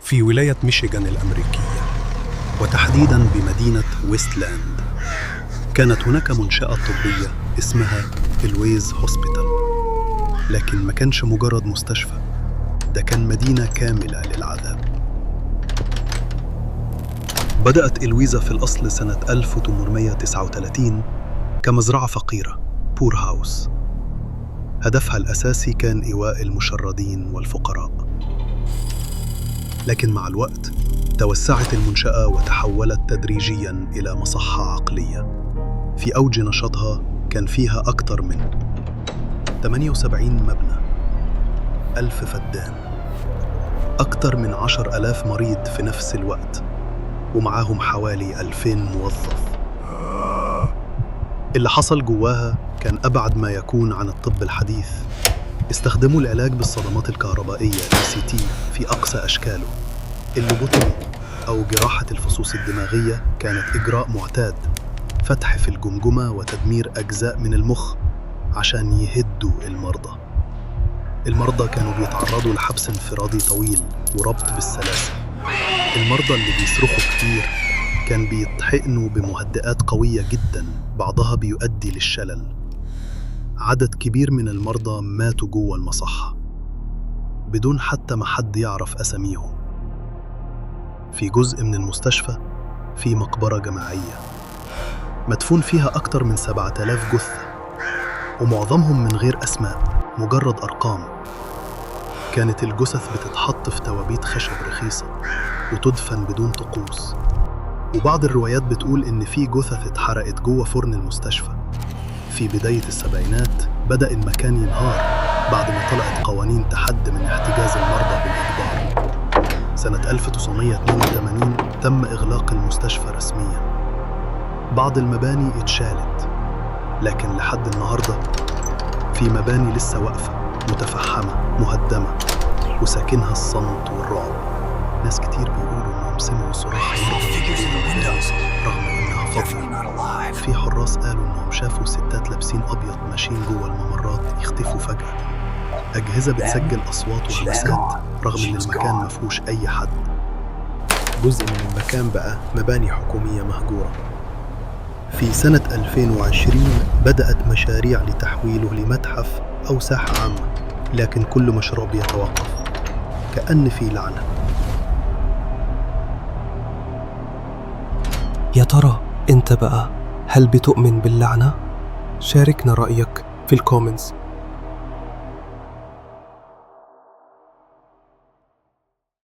في ولاية ميشيغان الأمريكية، وتحديداً بمدينة ويستلاند، كانت هناك منشأة طبية اسمها الويز هوسبيتال. لكن ما كانش مجرد مستشفى، ده كان مدينة كاملة للعذاب. بدأت إلويزا في الأصل سنة 1839 كمزرعة فقيرة، poor house. هدفها الأساسي كان إيواء المشردين والفقراء، لكن مع الوقت توسعت المنشأة وتحولت تدريجياً إلى مصحة عقلية. في أوج نشاطها كان فيها أكثر من 78 مبنى، 1000 فدان، أكثر من 10,000 مريض في نفس الوقت، ومعاهم حوالي 2000 موظف. اللي حصل جواها كان أبعد ما يكون عن الطب الحديث. استخدموا العلاج بالصدمات الكهربائية ECT في أقسى أشكاله. ال lobotomy أو جراحة الفصوص الدماغية كانت إجراء معتاد، فتح في الجمجمة وتدمير أجزاء من المخ عشان يهدوا المرضى. المرضى كانوا بيتعرضوا لحبس انفرادي طويل وربط بالسلاسل. المرضى اللي بيصرخوا كتير كان بيتحقنوا بمهدئات قوية جدا، بعضها بيؤدي للشلل. عدد كبير من المرضى ماتوا جوه المصحة بدون حتى ما حد يعرف أساميهم. في جزء من المستشفى في مقبرة جماعية مدفون فيها أكتر من 7000 جثة، ومعظمهم من غير أسماء، مجرد أرقام. كانت الجثث بتتحط في توابيت خشب رخيصة وتدفن بدون طقوس، وبعض الروايات بتقول إن في جثث اتحرقت جوه فرن المستشفى. في بداية السبعينات بدأ المكان ينهار بعد ما طلعت قوانين تحد من احتجاز المرضى بالإجبار. سنة 1982 تم إغلاق المستشفى رسميا. بعض المباني اتشالت، لكن لحد النهاردة في مباني لسه واقفة، متفحمة، مهدمة، وساكنها الصمت والرعب. ناس كتير بيقولوا إنهم سمعوا صراخ مرضى من جوه المباني رغم إنها فاضية. في حراس قالوا إنهم شافوا ستات لابسين أبيض ماشيين جوه الممرات، يختفوا فجأة. أجهزة بتسجل أصوات وهمسات رغم إن المكان مفهوش أي حد. جزء من المكان بقى مباني حكومية مهجورة. في سنة 2020 بدأت مشاريع لتحويله لمتحف أو ساحة عامة، لكن كل مشروع بيتوقف كأن في لعنة. يا ترى انت بقى، هل بتؤمن باللعنة؟ شاركنا رأيك في ال comments.